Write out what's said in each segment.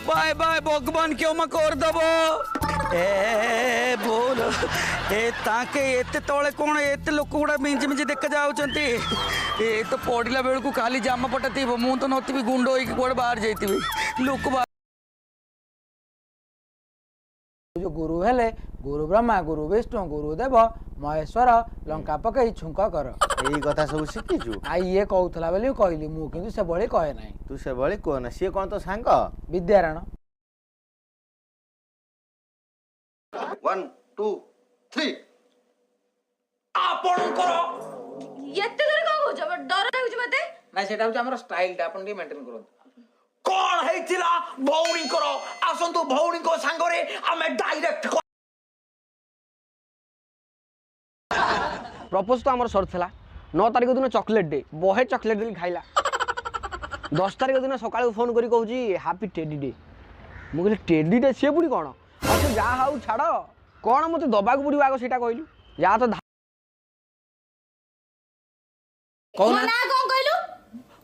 Bye bye, ଭଗବାନ କ୍ଷମା କରିଦବ। ଏ ବୋଲ ଏ ତାଙ୍କେ ଏତେ ତଳେ କ'ଣ ଏତେ ଲୋକ ଗୁଡ଼ା ମିଞ୍ଚି ମିଞ୍ଚି ଦେଖା ଯାଉଛନ୍ତି। ଏ ତ ପଡ଼ିଲା ବେଳକୁ ଖାଲି ଜାମା ପଟା ଥିବ, ମୁଁ ତ ନଥିବି, ଗୁଣ୍ଡ ହେଇକି କୁଆଡ଼େ ବାହାରି ଯାଇଥିବି ଲୋକ। ଯୋଉ ଗୁରୁ ହେଲେ ଗୁରୁ ବ୍ରହ୍ମା ଗୁରୁ ବିଷ୍ଣୁ ଗୁରୁ ଦେବ ମହେଶ୍ୱର, ଲଙ୍କା ପକେଇ ଛୁଙ୍କ କର। ଏଇ କଥା ସବୁ ଶିଖିଛୁ? ଆଉ ଇଏ କହୁଥିଲା ବୋଲି କହିଲି, ମୁଁ କିନ୍ତୁ ସେଭଳି କହେ ନାହିଁ। ତୁ ସେଭଳି କୁହ ନା। ସିଏ କ'ଣ ତୋ ସାଙ୍ଗ? ବିଦ୍ୟାରାଣ। 1 2 3। ଆପଣଙ୍କର ଏତେ ଜୋରେ କଣ କହୁଛ? ଡର ଲାଗୁଛି ମତେ। ନାଇଁ, ସେଇଟା ହଉଛି ଆମର ଷ୍ଟାଇଲଟା, ଆପଣ ଟିକେ ମେଣ୍ଟେନ କରନ୍ତୁ। କ'ଣ ହେଇଥିଲା ଭଉଣୀଙ୍କର? ଆସନ୍ତୁ, ଭଉଣୀଙ୍କ ସାଙ୍ଗରେ ଆମେ ଡାଇରେକ୍ଟ। ପ୍ରପୋଜ ତ ଆମର ସରିଥିଲା 9 ତାରିଖ ଦିନ, ଚକୋଲେଟ୍ ଡେ, ବହେ ଚକୋଲେଟ୍ ଦେଲି ଖାଇଲା। 10 ତାରିଖ ଦିନ ସକାଳୁ ଫୋନ୍ କରି କହୁଛି ହାପି ଟେଡି ଡେ। ମୁଁ କହିଲି ଟେଡି ଡେ ସିଏ ପୁଣି କ'ଣ? ଆଉ ସେ ଯାହା ହଉ ଛାଡ଼, କ'ଣ ମୋତେ ଦବାକୁ ପଡ଼ିବ ଆଗ ସେଇଟା କହିଲୁ। ଯାହା ତ ମୋ ନାଁ କଣ କହିଲୁ?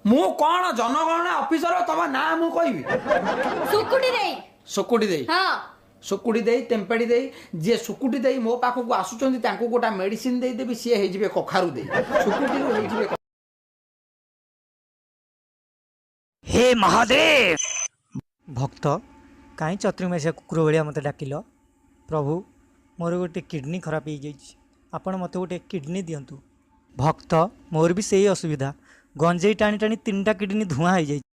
ମୁଁ କ'ଣ ଜନଗଣନା ଅଫିସର ତମ ନାଁ ମୁଁ କହିବି? ସୁକୁଟି ଦେଇ। ସୁକୁଟି ଦେଇ? ହଁ। ସୁକୁଟି ଦେଇ, ତେମ୍ପେଡ଼ି ଦେଇ, ଯିଏ ସୁକୁଟି ଦେଇ ମୋ ପାଖକୁ ଆସୁଛନ୍ତି ତାଙ୍କୁ ଗୋଟା ମେଡିସିନ ଦେଇଦେବି, ସିଏ ହେଇଯିବେ କଖାରୁ ଦେଇ। ସୁକୁଟିରୁ ହେଇଯିବେ। ହେ ମହାଦେବ! ଭକ୍ତ, କାହିଁ ଚତୁର୍ମାସିଆ କୁକୁର ଭଳିଆ ମୋତେ ଡାକିଲ? ପ୍ରଭୁ, ମୋର ଗୋଟେ କିଡ଼ନୀ ଖରାପ ହେଇଯାଇଛି, ଆପଣ ମୋତେ ଗୋଟେ କିଡ଼ନୀ ଦିଅନ୍ତୁ। ଭକ୍ତ, ମୋର ବି ସେଇ ଅସୁବିଧା, ଗଞ୍ଜେଇ ଟାଣି ଟାଣି 3ଟା କିଡ଼ନୀ ଧୂଆଁ ହେଇଯାଇଛି।